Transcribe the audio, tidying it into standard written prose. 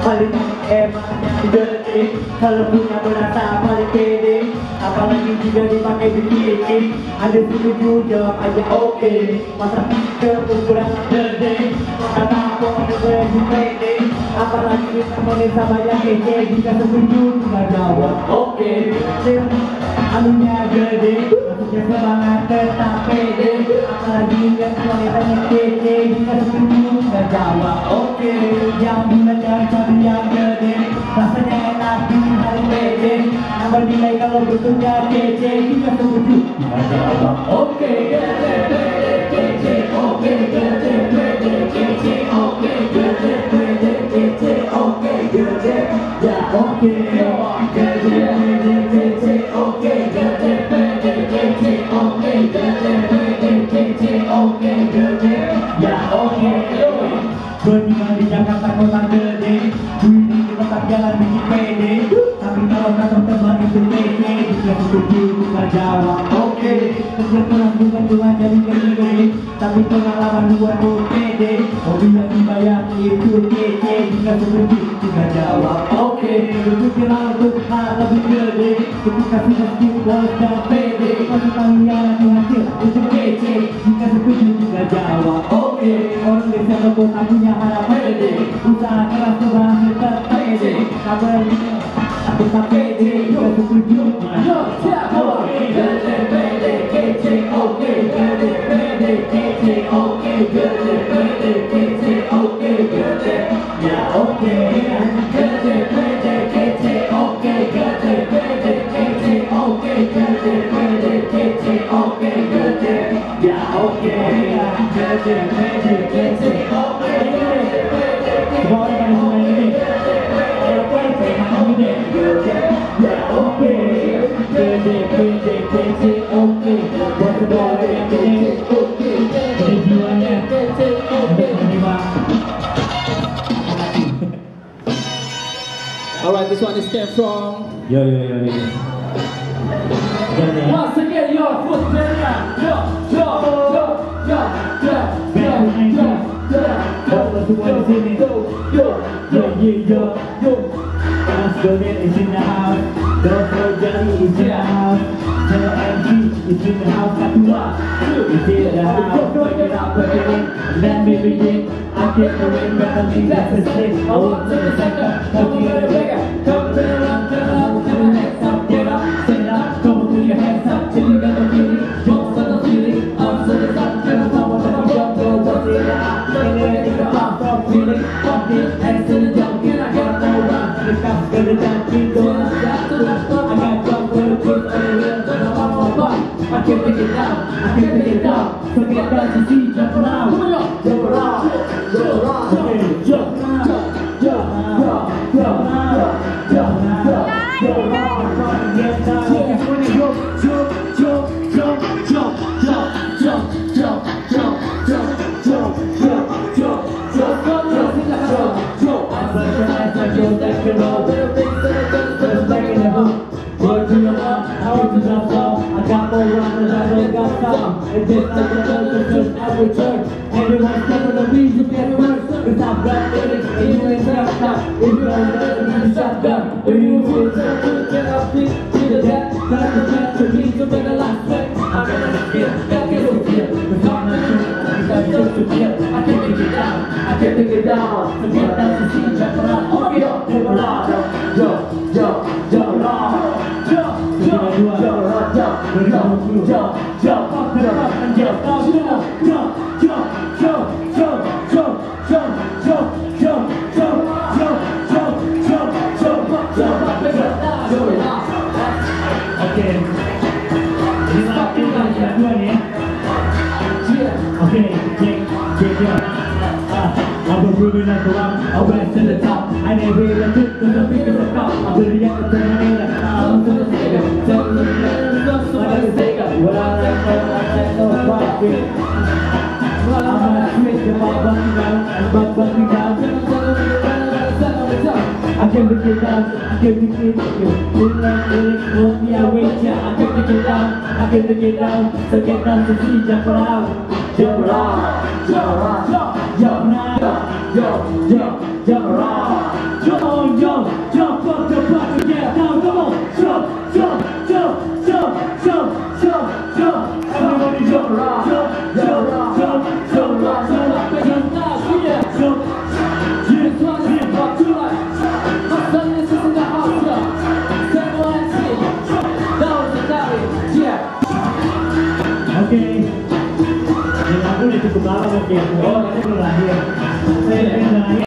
paling emangnya gede. Kalau punya berasa paling pede, apalagi juga dipakai bikini. Ada setuju jawab aja oke. Masa keukuran gede, kata aku ada baju pede. Apalagi ditemenin sama yang kece. Jika setuju nggak jawab oke. Anunya gede, maksudnya semangat tetap pede. Apalagi yang wanitanya kece. Jika setuju nggak jawab oke. Yang belajar cari yang gede, rasanya enak di hari pede. Nambah nilai kalau bentuknya kece. Jika setuju nggak jawab oke. Gede pede kece oke. Gede pede kece oke. Gede pede kece oke. Gede ya oke. Gede pede kece oke. Gede pede kece oke. Gede pede kece oke. Gede ya oke. Berdua di Jakarta kota gede, duit di tempat jalan bikin pede. Tapi kalau kata teman itu kece, jika setuju bukan jawab oke. Kerja keras bukan cuma jadi gede, tapi pengalaman buat pede. Hobi yang dibayar itu kece, jika setuju bukan jawab oke. Berpikirlah untuk hal lebih gede, ketika sudah bos dan pede. Pasti panggilan hasil itu kece, jika setuju bukan jawab oke. Orang desa kota punya harapan pede, usaha keras berhasil terpede. Kabar aku tak pede, jika setuju oke. Gede pede kece oke. Gede pede kece oke. Gede pede kece oke. Gede ya oke. Gede pede kece oke. Gede pede kece oke. Gede pede kece oke. Gede ya oke. Gede pede kece oke. Semua orang pada sungai ini gede ya oke. Gede pede kece oke. Buat kedua orang yang gede oke. Jadi jiwanya kece oke. Alright, this one is came from. Yo. Once again, your foot yo. Semua di sini. Yo. Mas Donel is in the house. Dr. Jelly is in the house. Hello MG is in the house. Katua is in the house. Break it up, let me begin. I can't believe that I'm in that mistake. I want to the center. Come to the bigger. Come to the rock, turn up, to the next up. Get up, stand up, come put your hands up. Till you got the feeling, jump to the feeling. Up to the top, to the top of the jump. Go to the top, and then you can pop from feeling. Pump it, and to the jump. Can I get no run? The cup's gonna dance, keep going. I got jump for the kids, and the wheels, and the bump. I can't take it down, So get down to see, jump around. Jump around. Everyone's stepping the beat, you get worse. Cause I've got lyrics and you ain't got time. If you don't let it be shotgun, if you feel something, get up, to the death. Time to catch the beat, you better last sweat. I'm gonna feel, that gets so clear. Cause I'm not sure, it's just to feel. I can't take it down, So get down to see, jump around, jump around. Jump around. Moving up around, I went to the top. I never even took the biggest of top. I'm really at the terminator. I'm to the figure. Tell me the last one I take up. What I like, no profit. I'm gonna switch the ball bumping down. I can't take it down. So get down to see, jump around. Jump around. Jump around. Oke. Ini lagu udah cukup lama mungkin. Oh, ini belum lahir. Saya belum lahir.